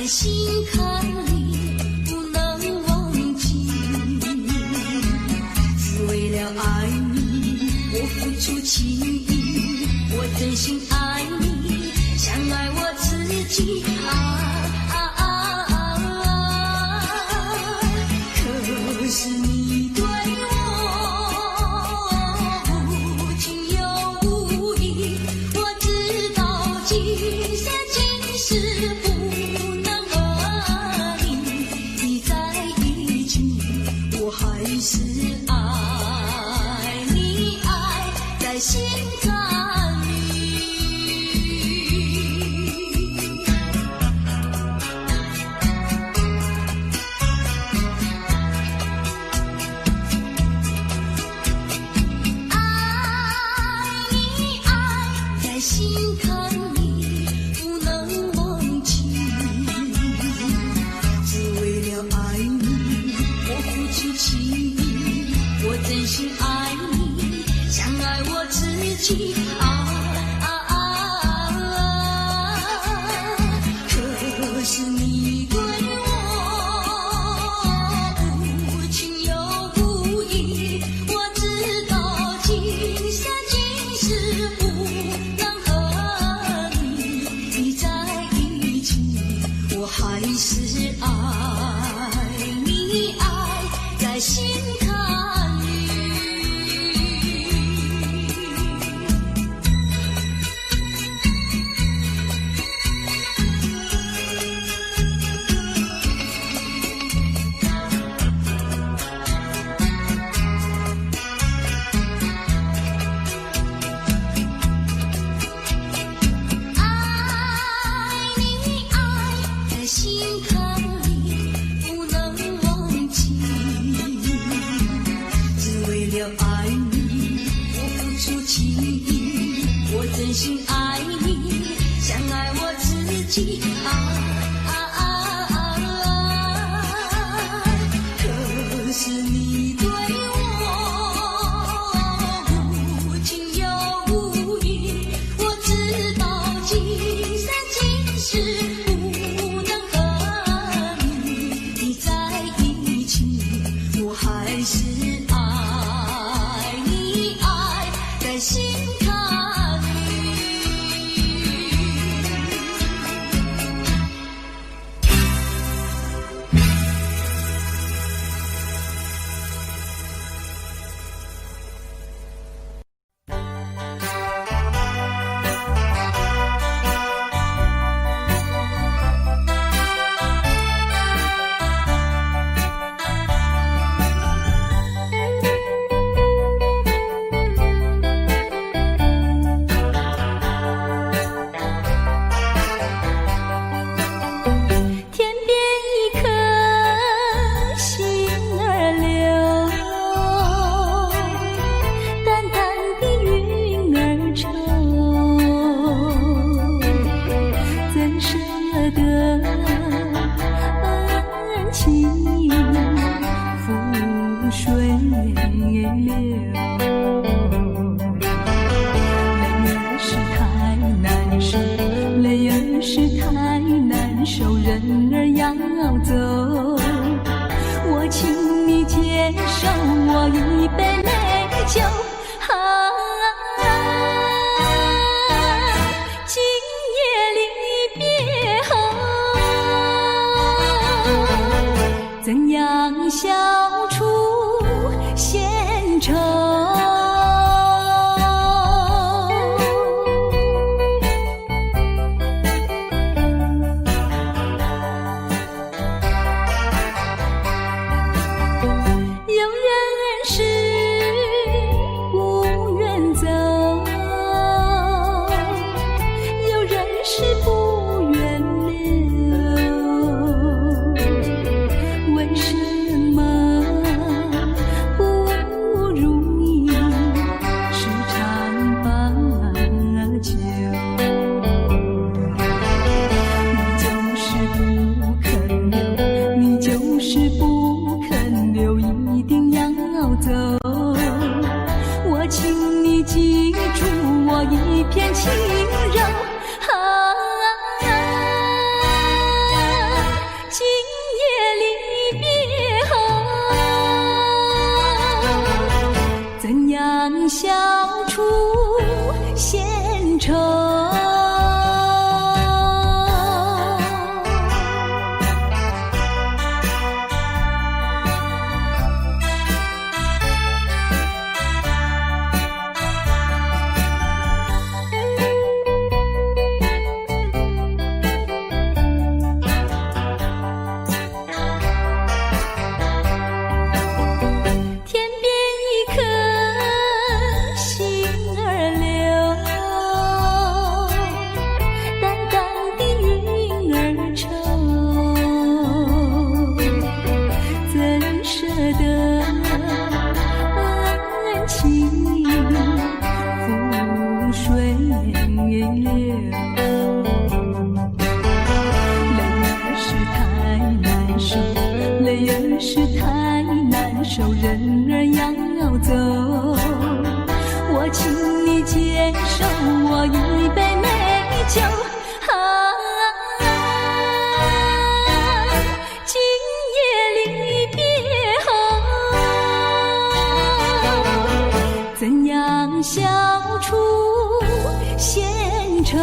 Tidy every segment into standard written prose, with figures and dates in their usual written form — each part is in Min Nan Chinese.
心坎裡，不能忘記。只為了愛你，我付出情意，我真心愛你，像愛我自己啊啊啊啊！可是你對我無情又無義，我知道今生今世不能和你在一起，我還是愛你，愛在心坎裡。愛你愛在心坎裡，不能忘記。只為了愛你，我付出情意，我真心愛你，像愛我自己啊啊啊！可是你對我無情又無義，我知道今生今世不能和你在一起，我還是愛你，愛在心坎裡。愛你愛在心坎裡，不能忘記。只為了愛你，我付出情意，我真心愛你，像愛我自己啊啊啊啊！可是你對我無情又無義，我知道今生今世不能和你在一起，我還是愛你，愛在心坎裡。天邊一顆星兒流，淡淡的雲兒愁，怎捨得恩情付水流？淚兒是太難受，淚兒是太難受，人兒要走，我請你接受我一杯美酒。啊，今夜離別後，怎樣消除閒愁？有人是不願走，有人是不願留。為什麼不如意？受，人兒要走。我請你接受我一杯美酒，啊，今夜離別後，怎樣消除閒愁？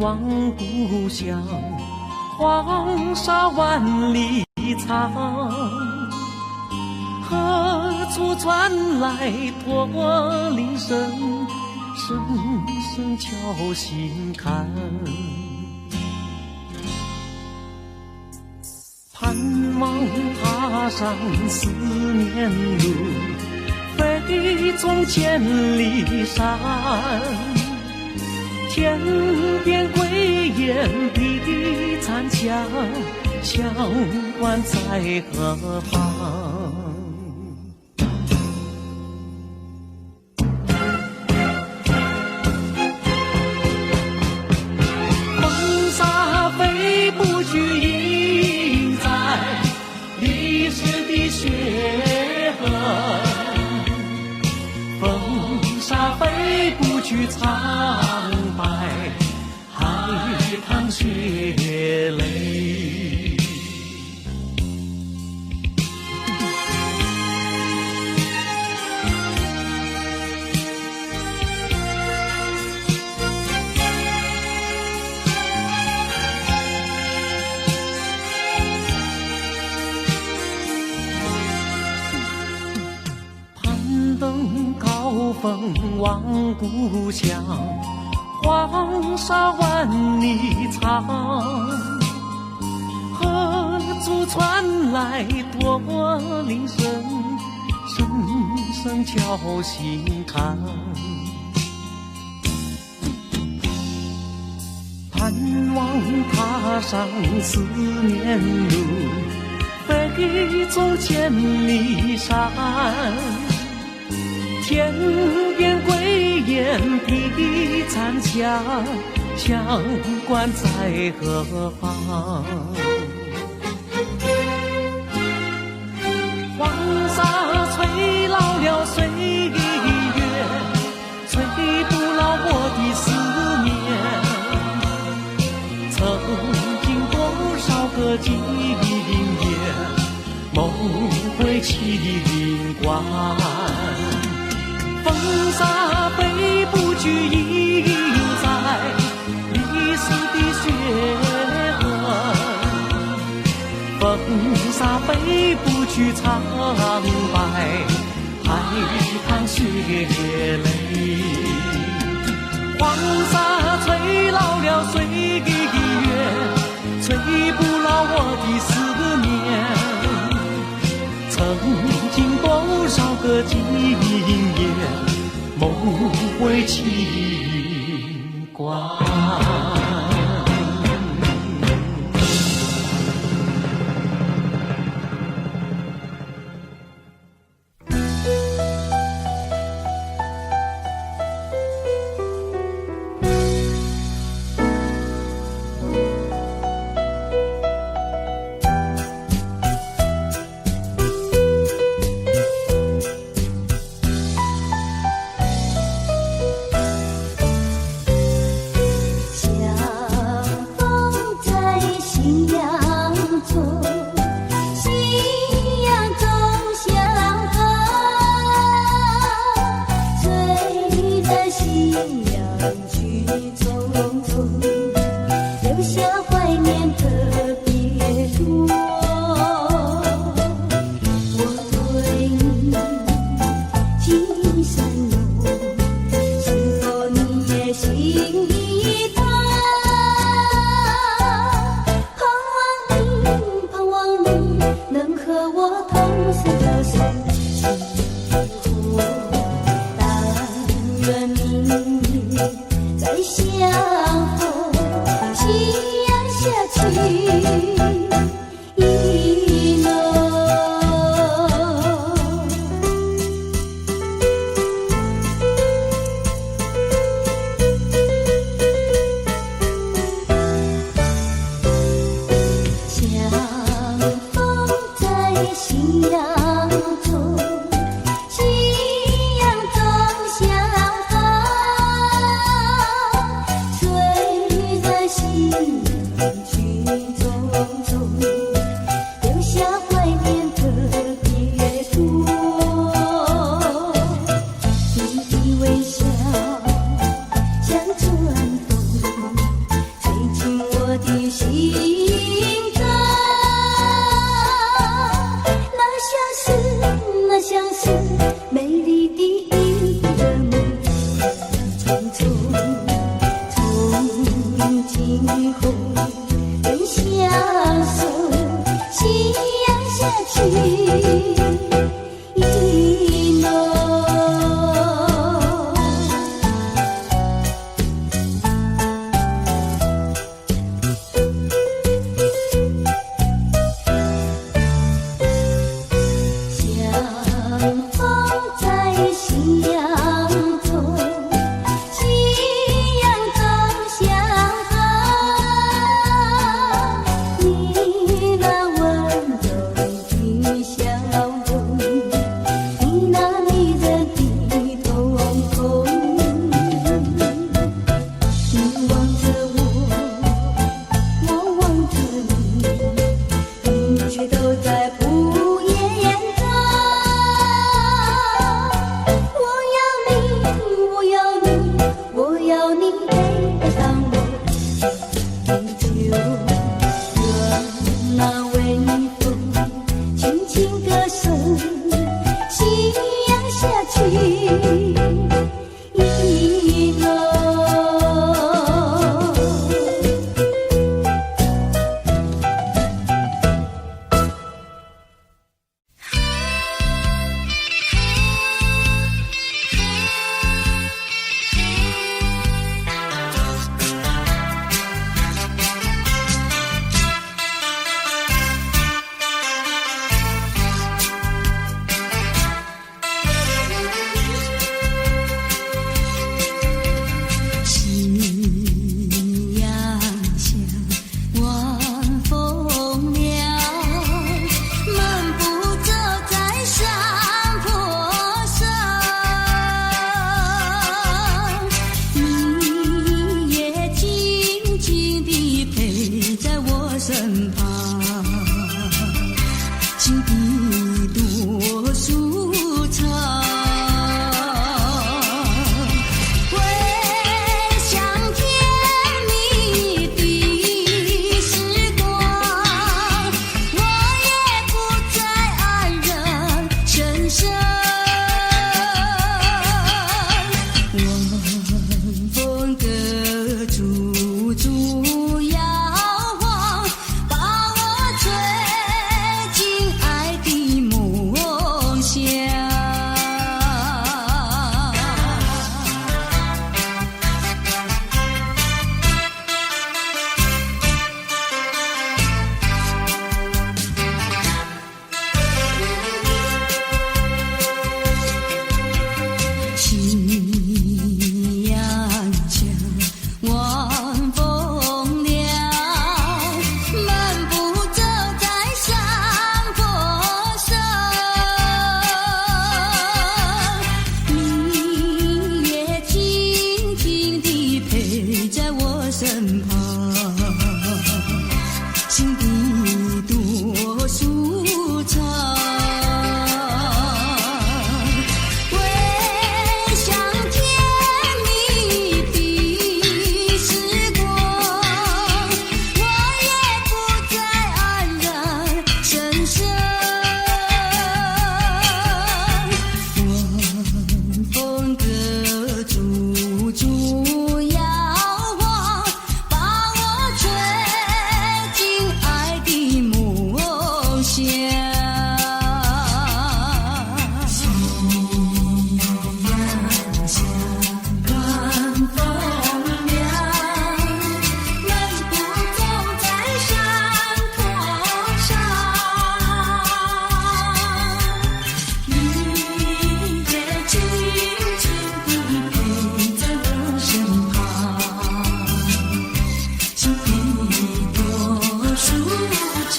望故鄉，黃沙萬里長。何處傳來駝鈴聲，聲聲敲心坎。盼望踏上思念路，飛縱千里山。天邊歸雁比殘牆，鄉關在何方？風沙飛飛不去蒼白，海棠血淚。攀登高峰望故鄉，黃沙萬里長。何處傳來驼鈴聲，聲聲敲心坎。盼望踏上思念路，飛走千里山。天邊歸雁披殘霞，鄉關在何方？黃沙吹老了歲月，吹不老我的思念。曾經多少個今夜，夢回情關。風沙飛不去，印在歷史的血痕。風沙飛不去蒼白，海棠血淚。黃沙吹老了歲月，吹不老我的思念。曾經多少個今夜，夢回情關。願明日風閣駐駐搖晃，把我吹進愛的夢鄉。夕陽下，晚風涼，漫步走在山坡上，你也靜靜地陪在我身旁，心底多舒暢。回想甜蜜的時光，我也不再黯然神傷。晚風閣駐駐搖晃，把我吹進愛的夢鄉。夕陽下，晚風涼，漫步走在山坡上，你也靜靜地陪在我身旁，心底多舒暢。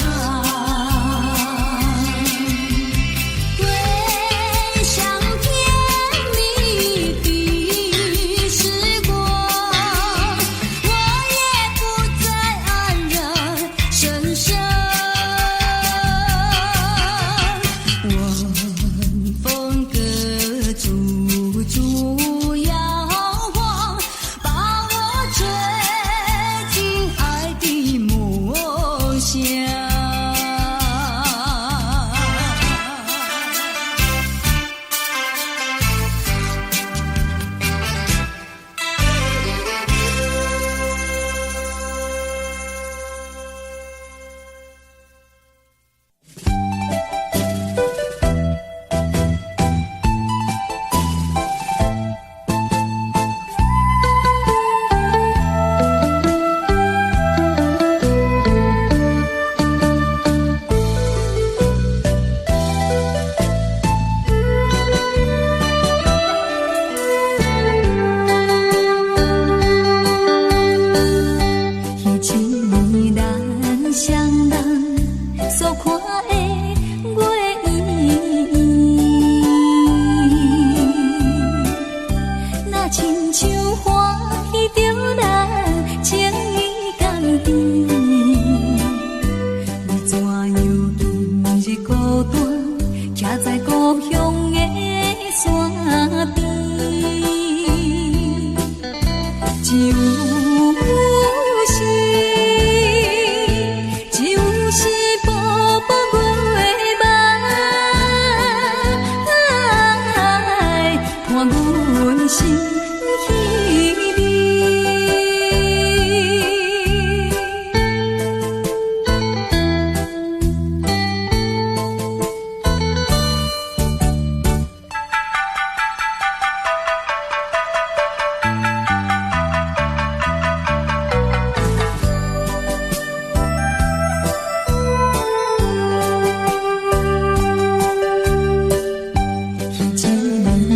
回想甜蜜的時光，我也不再黯然神傷。晚風閣駐駐搖晃，把我吹進愛的夢鄉。彼一暝咱雙人所看的月圓圓，若親像歡喜著咱情意甘甜。你怎樣今日孤單，徛在故鄉的山邊？只有是，只有是薄薄月霾，伴阮心稀微。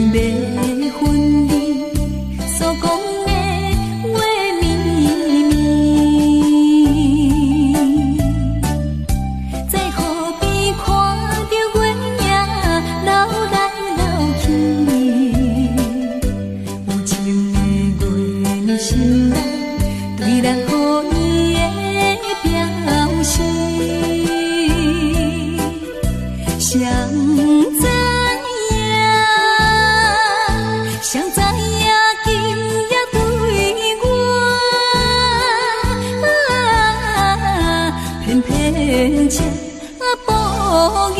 彼一暝欲分離所講的話綿綿，在河邊看著月影流來流去，有情的月兒心內對咱好意的表示，誰知影，誰知影今夜對我，偏偏這無義。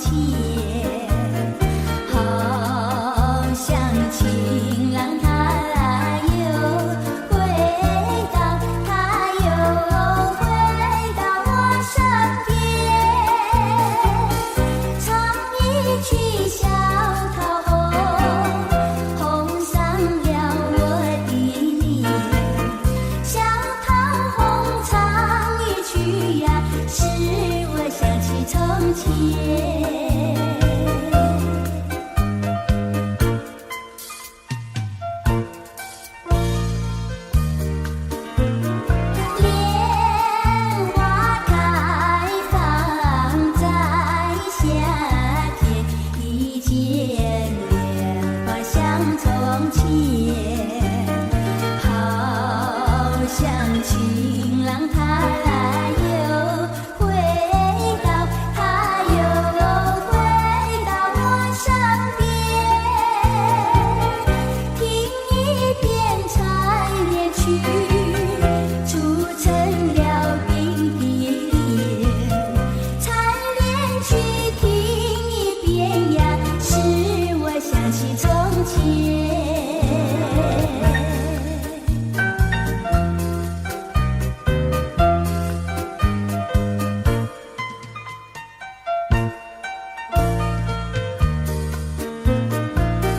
前，好像情郎他又回到，他又回到我身邊。唱一曲小桃紅，紅上了我的臉。小桃紅唱一曲呀，使我想起從前。蓮花開放在夏天，一見蓮花想從前，好像情郎他又回到，他又回到我身邊。聽一遍採蓮曲，促成了並蒂蓮。採蓮曲聽一遍呀，使我想起從前。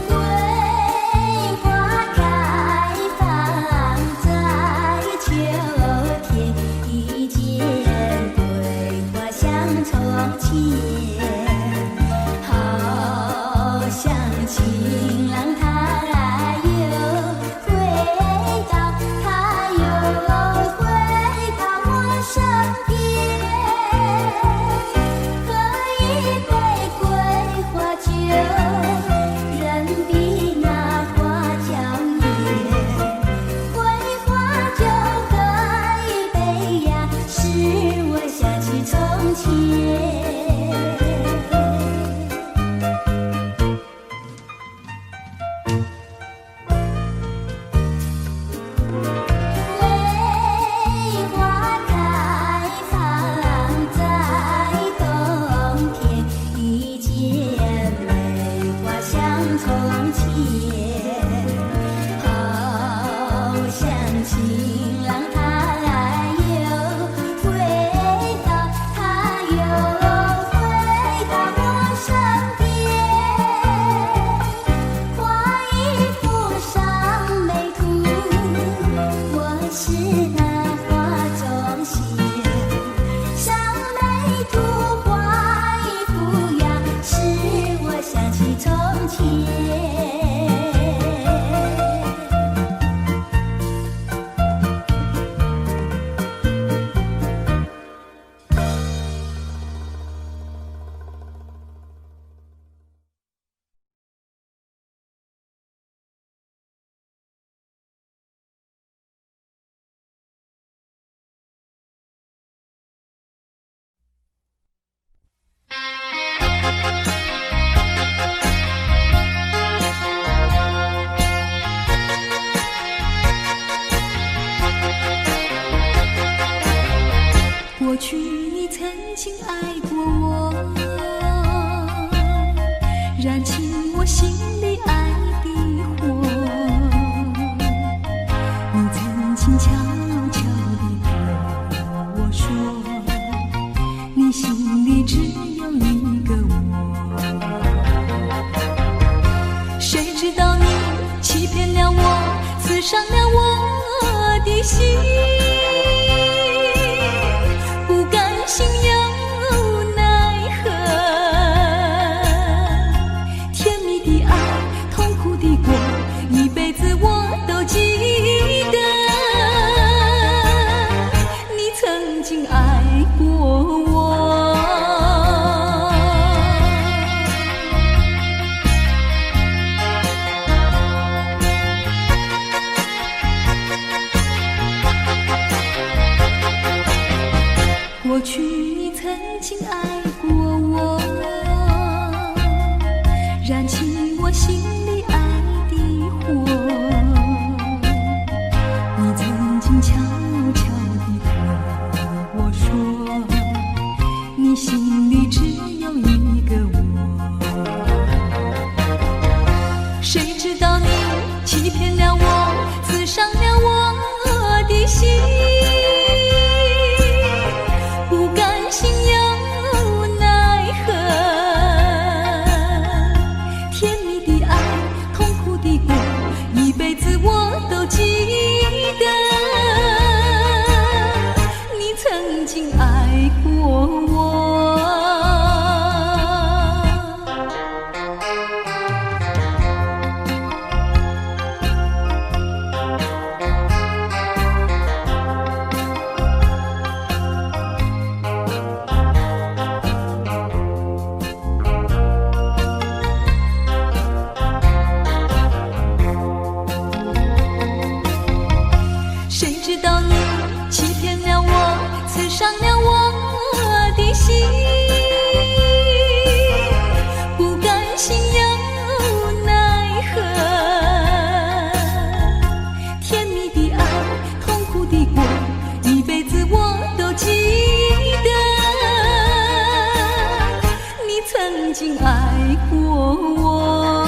桂花開放在秋天，一見桂花想從前，好像情郎他又回到，他又回到我身邊。喝一杯桂花酒，人比那花嬌艷。桂花酒喝一杯呀，使我想起從前。曾經愛過我。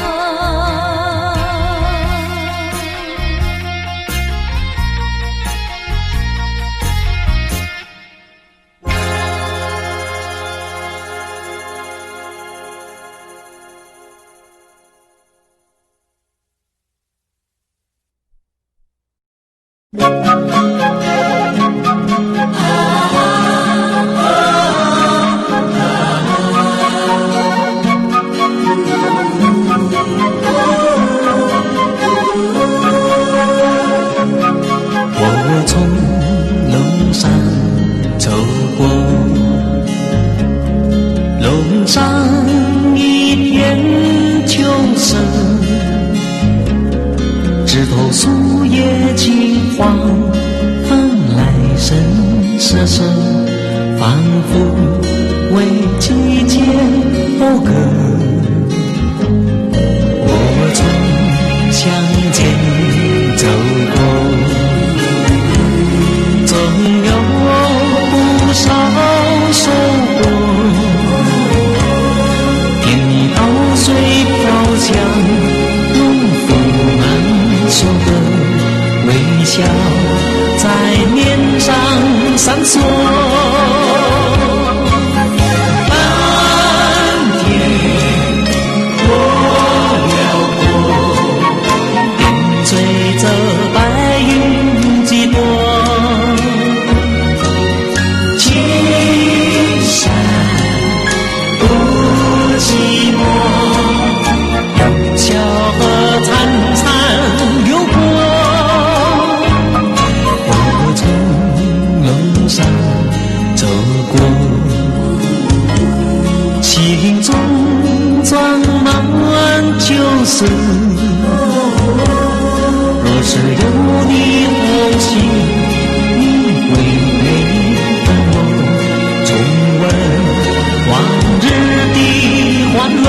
我從龍山走過，龍山一片秋色，枝頭樹葉金黃，蓬萊深瑟瑟，仿佛為季節謳歌。我從鄉間走過，總有不少收穫。甜蜜稻穗飄香，農夫們收割，微笑在臉上閃爍。藍田多遼闊，點綴著白雲幾朵。青山不寂寞，小河潺潺流過。我從龍山走過，心中裝滿秋色。若是有你同行，你會陪伴我，重溫往日的歡樂。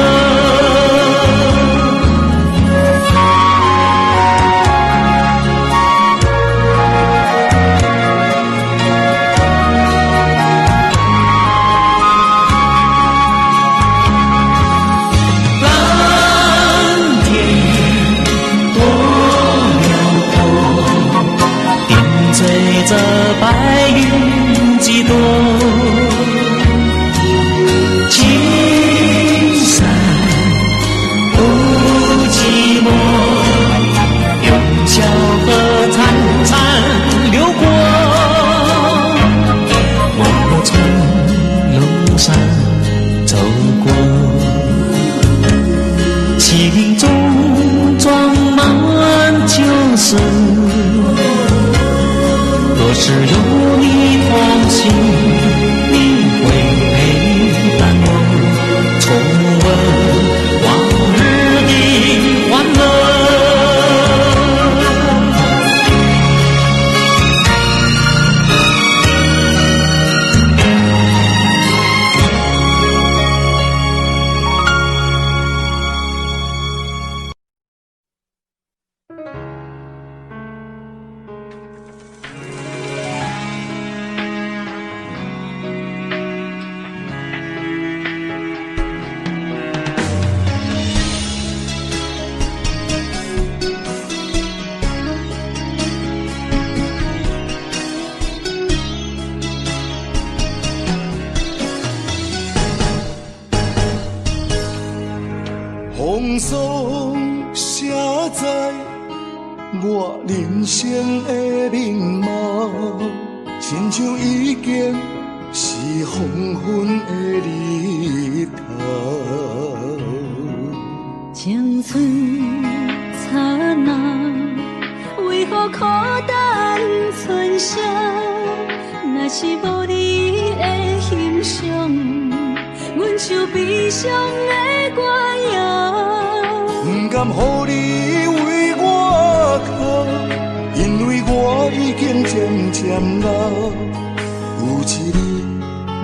藍田多遼闊，點綴著白雲幾朵。青山不寂寞，有小河潺潺流過。我從龍山走過，心中裝滿秋色。若是有你同行，你會陪伴我，重溫往日的歡樂。風霜寫在我人生的面貌，親像已經是黃昏的日頭。青春燦爛，為何苦等春宵？若是無你的欣賞，阮像悲傷的歌謠。不甘予你為我哭，因為我已經漸漸老。有一日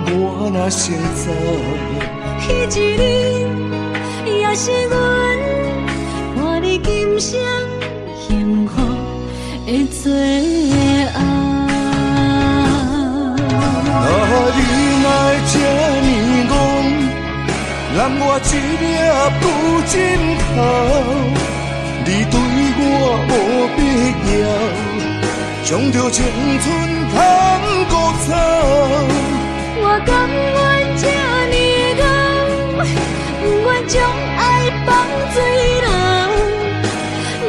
我若先走，彼一日也是阮伴你今生幸福的最後。啊，你若這呢戆，揽我一領布枕頭，你對我無必要，將著青春牵孤走。我甘願這呢𠢕，不願將愛放水流。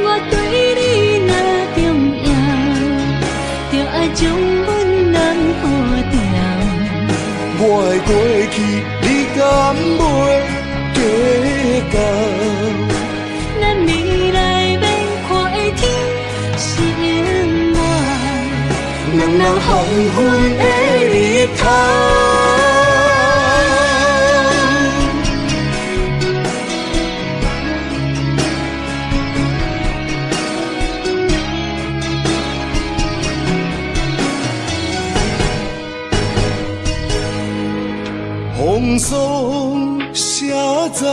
我對你若重要，就愛將阮人好掉。我的過去，你敢袂計較？咱未來欲看的天是永遠，兩人黃昏的日頭。風霜寫在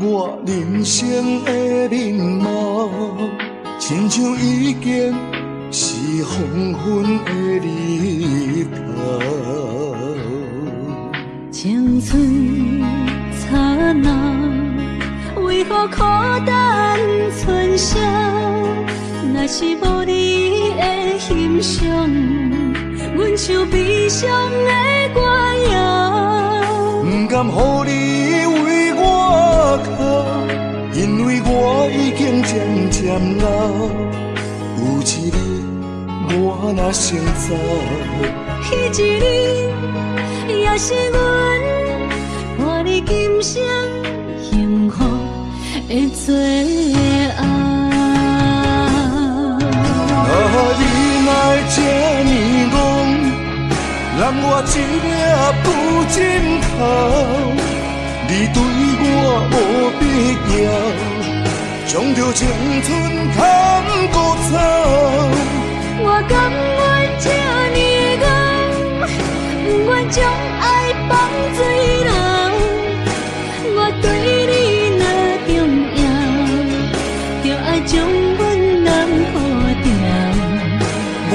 我人生的面貌，親像已經是黃昏的日頭。青春刹那，為何苦等春宵？若是無你的欣賞，阮唱悲傷的歌謠。不甘予你為我哭，因為我已經漸漸老。有一日我若先走，彼一日也是阮看你今生幸福的最後。啊，你哪會這呢戇，攬我一領布枕頭，你對我無必要，將著青春牵孤走。我甘願這呢𠢕，不願將愛放水流。我對你若重要，就愛將阮人好掉。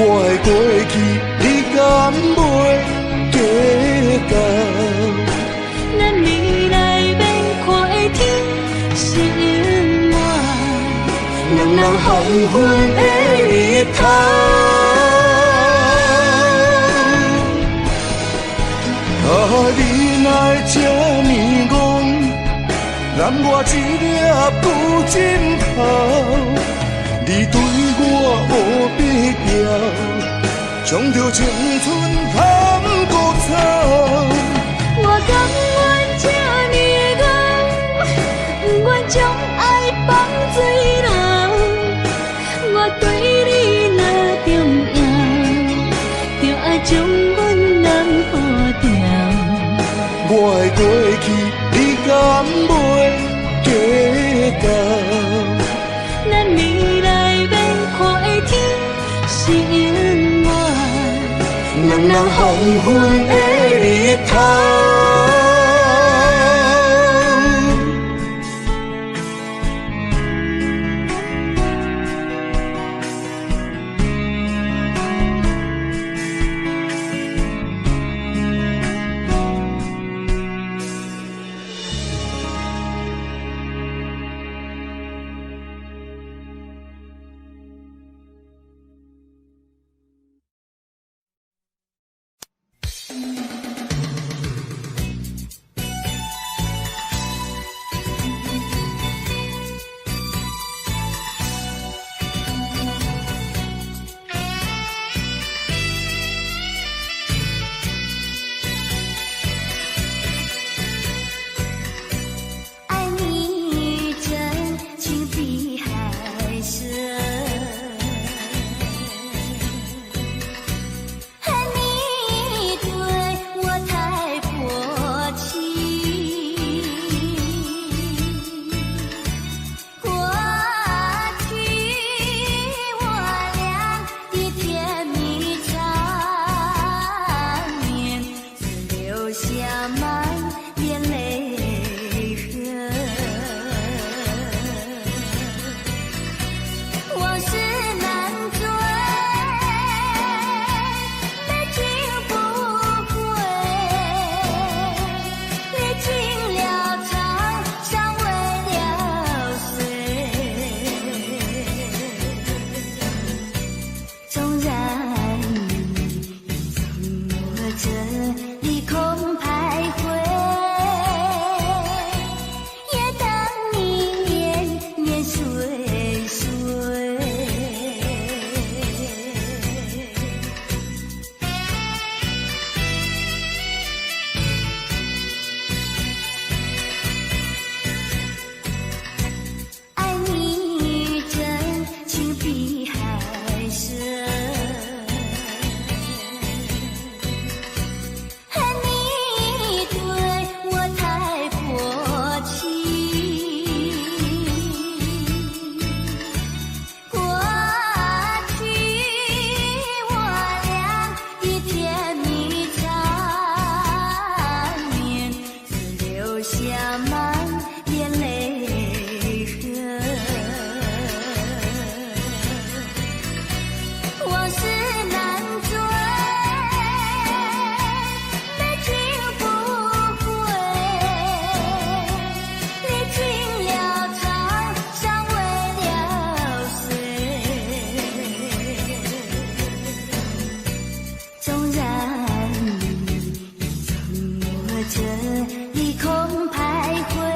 我的過去，你敢袂計較？咱未來欲看的天是永遠，兩人黃昏的日頭。啊，你哪會這呢戇，攬我一領布枕頭，你對我無必要，將著青春牵孤走。我甘願這呢𠢕，不願將愛放水流。我對你若重要，就愛將阮人好掉。我的過去，你敢袂計較？咱未來欲看的天是永遠，兩人黃昏的日頭。留下滿臉淚痕。往事難追，美景不回，歷盡了滄桑，為了誰？縱然你從我這裡空徘徊。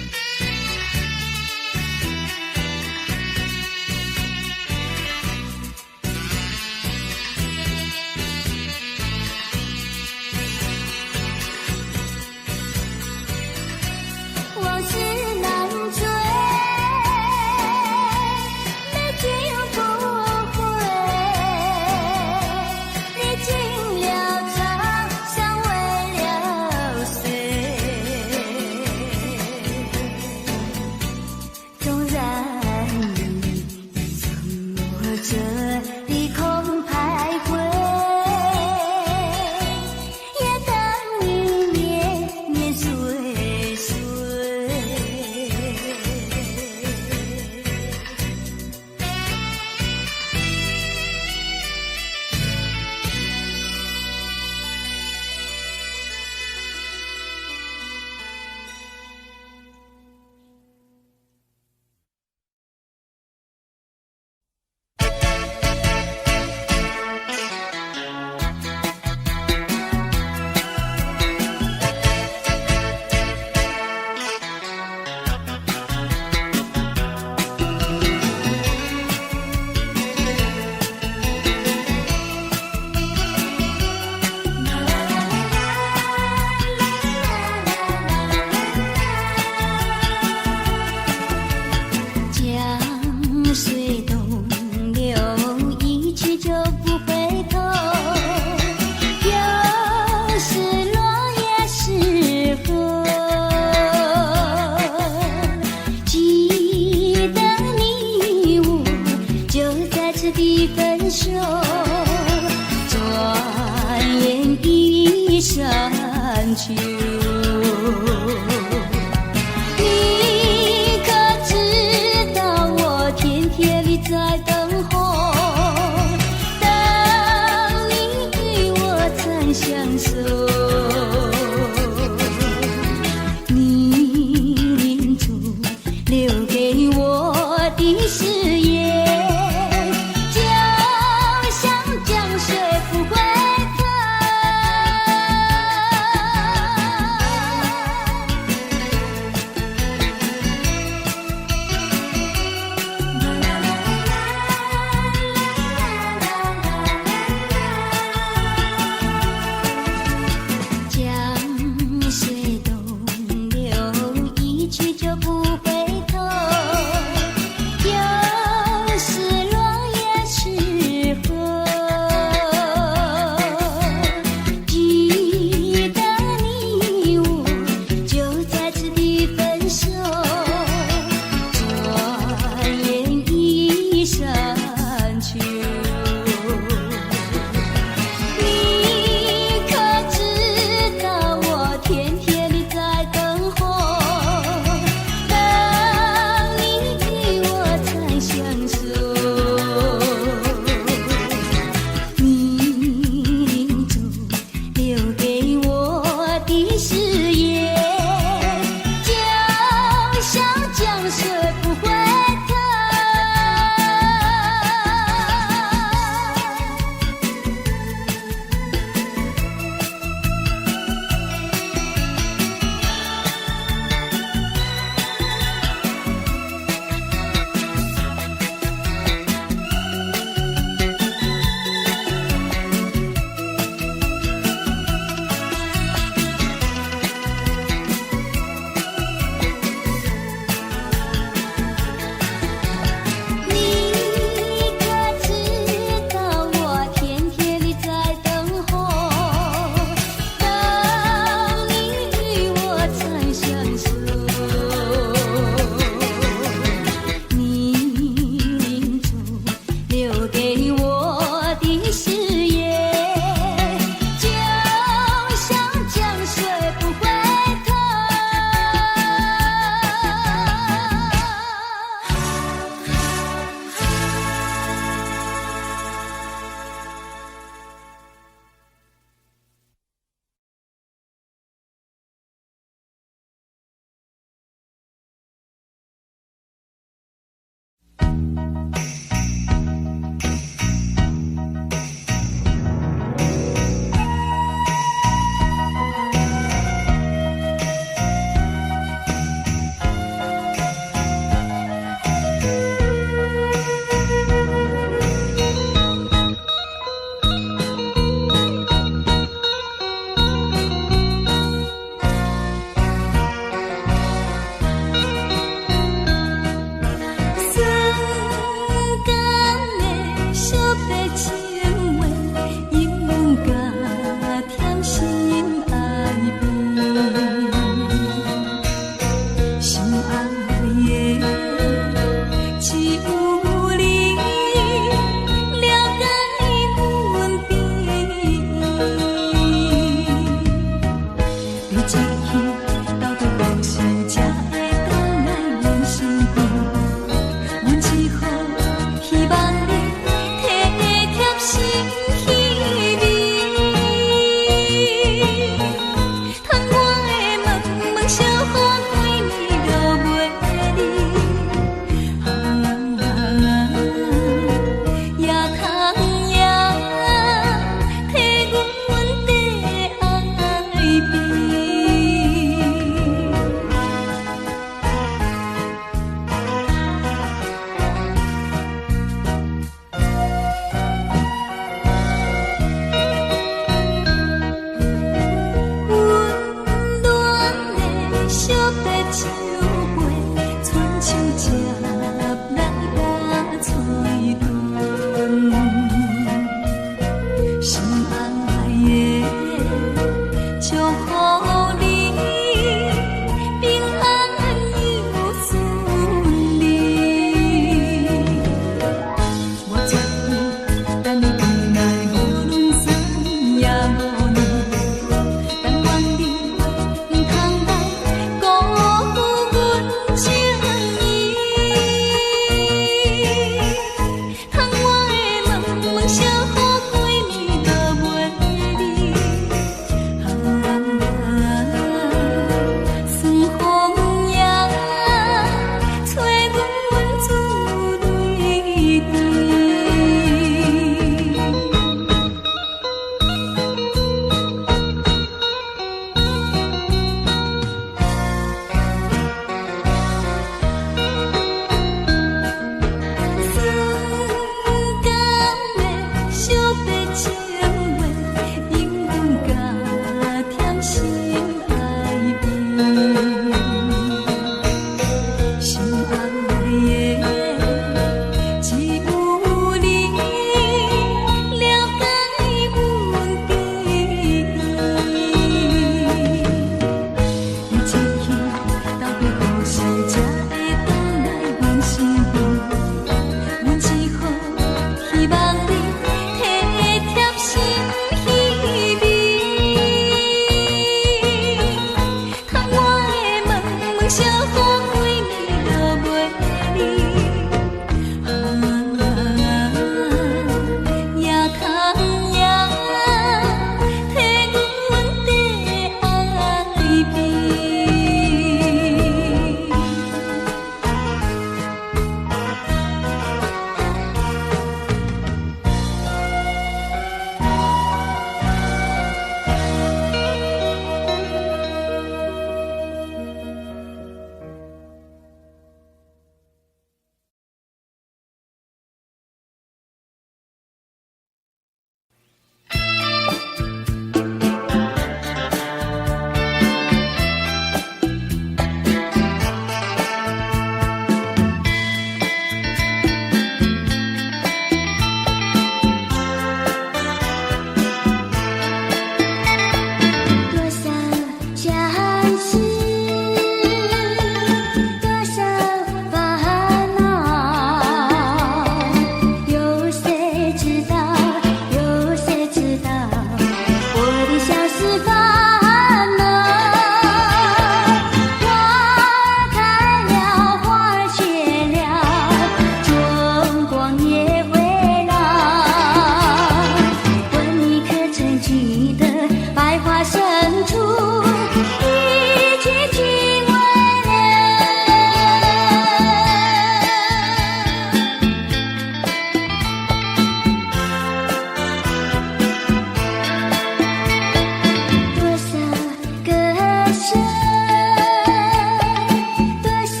多少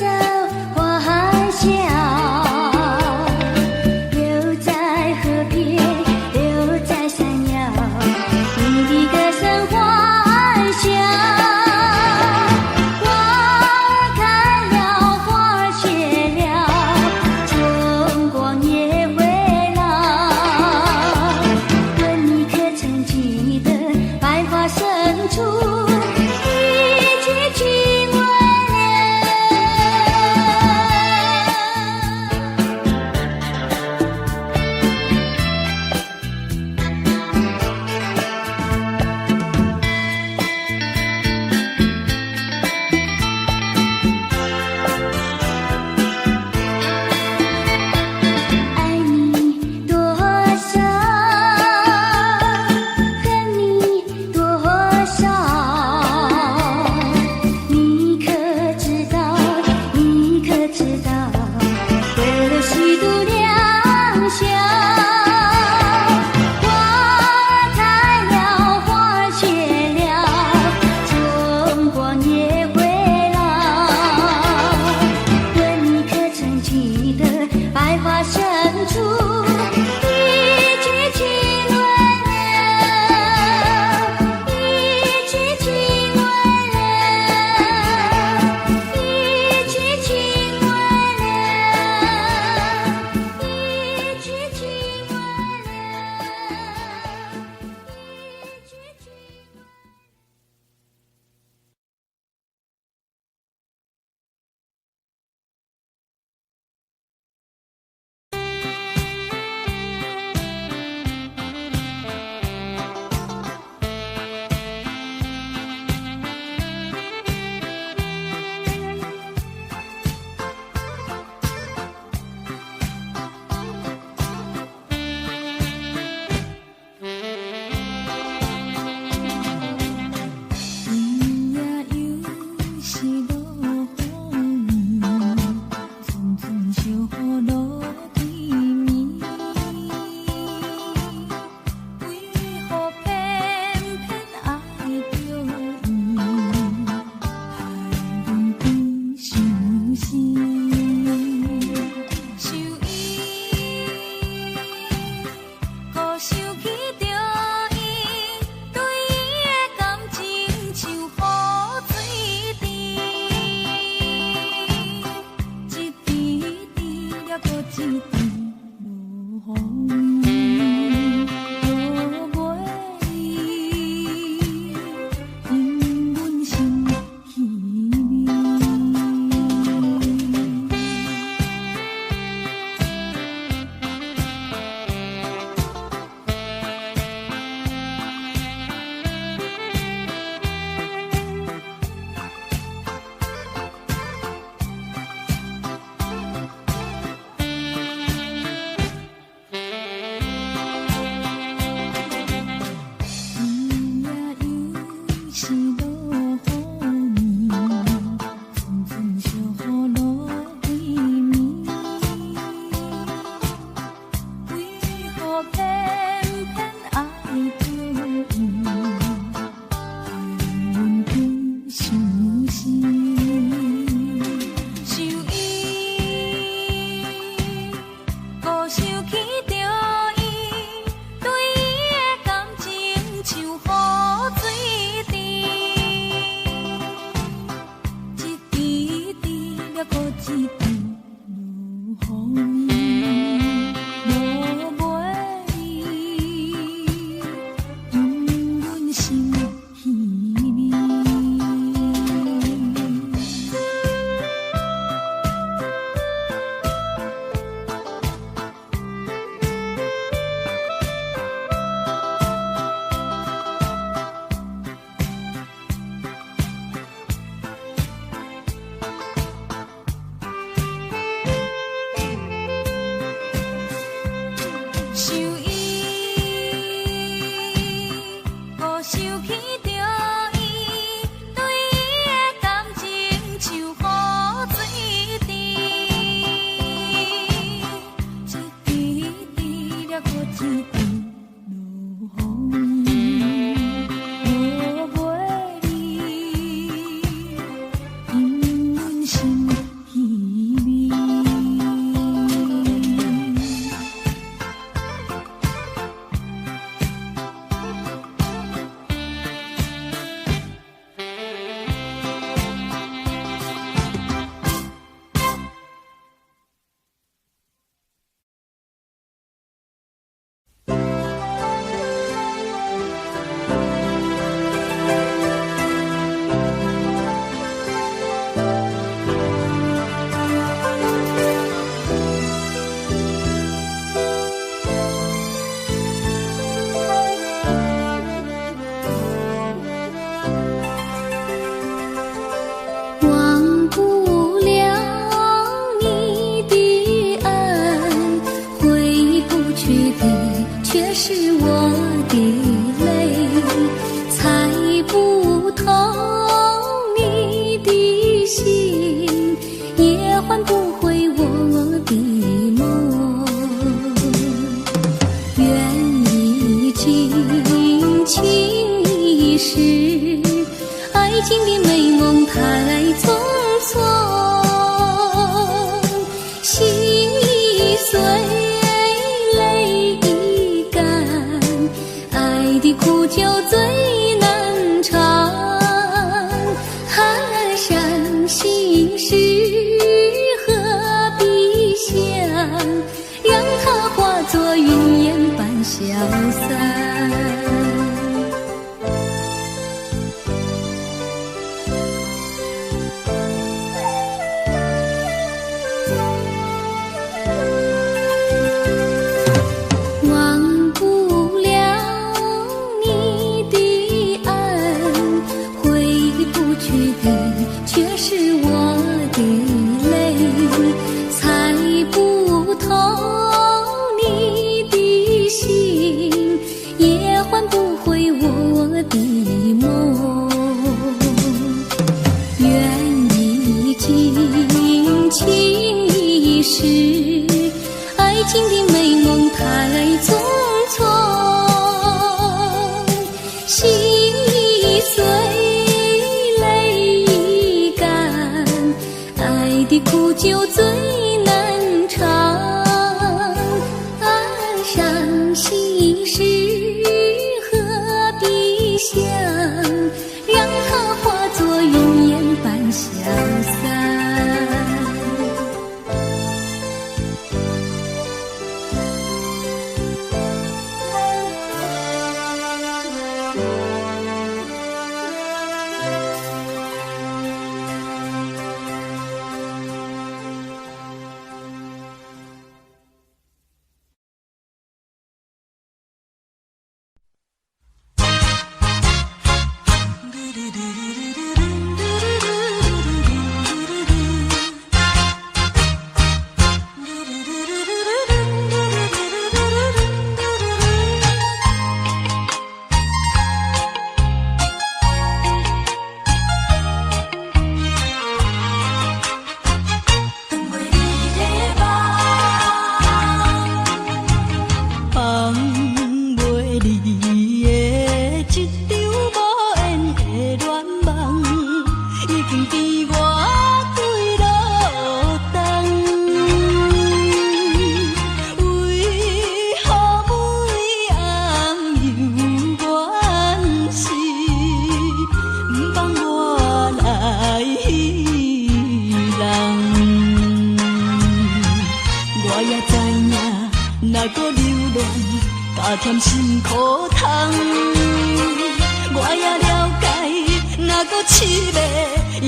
歡笑，留在河邊，留在山腰，你的歌聲歡笑。花兒開了，花兒謝了，春光也會老。問你可曾記得，百花深處一句情未了。愛你多少，恨你多少？你可知道？你可知道？為了虛度良宵，花兒開了，花兒謝了，春光也會老。問你可曾記得，百花深處一句情未了，一句情未了，一句情未了，一句情未了，一句情。今夜又是落雨暝，陣陣小雨落規暝。為何偏偏愛著伊，害阮規傷心。想伊，閣想起著伊，對伊的感情像雨水滴，一滴滴了閣一滴落予伊，落袂去，引阮心稀微。今夜又是落雨暝，陣陣小雨落規暝。為何偏偏愛著伊，害阮規傷心。想伊，閣想起著伊，對伊的感情像雨水滴，一滴滴了閣一滴落予伊，落袂去，引阮心稀微。情的美夢太匆匆，心已碎，淚已乾，愛的苦酒最難嘗。啊，傷心事何必想，讓它化作雲煙般消散。放袂離的一場無緣的戀夢，已經甜我幾落冬。為何每暗猶原是不放我來彼人？我也知影，若閣留戀，加添辛苦通。我也了解，若閣痴迷，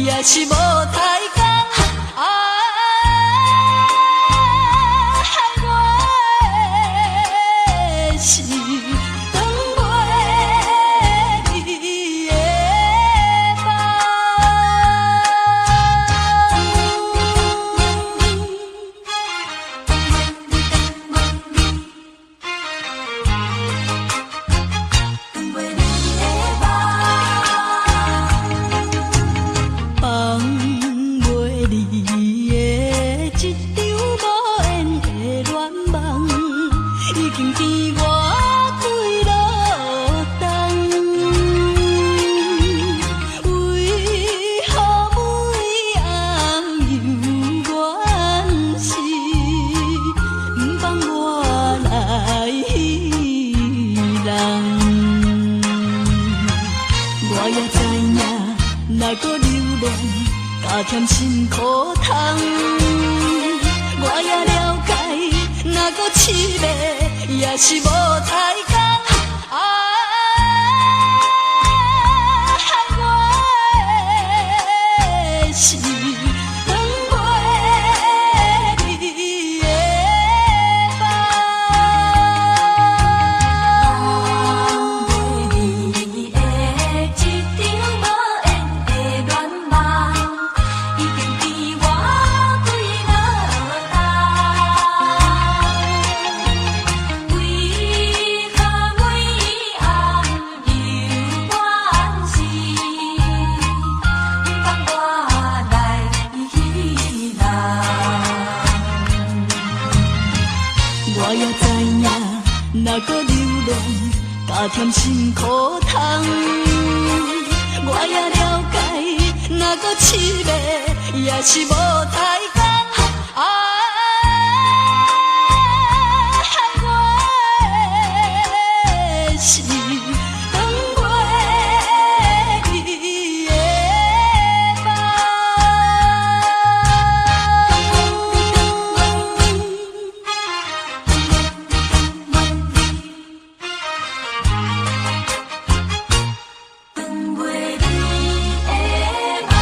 也是無太工。啊，我是斷袂離的夢。放袂離的一場無緣的戀夢，已經甜我幾落冬。為何每暗猶原是不放我來彼人？我也知影，若閣留戀，加添辛苦通。我也了解，若閣痴迷，也是無太工。啊，我是斷袂離的夢。放袂離的一場無緣的戀夢，已經甜我幾落冬。為何每暗猶原是不放我來彼人？我也知影，若閣留戀，加添辛苦通。我也了解，若閣痴迷，也是無太工。啊，我是斷袂離的夢。斷袂離的夢。。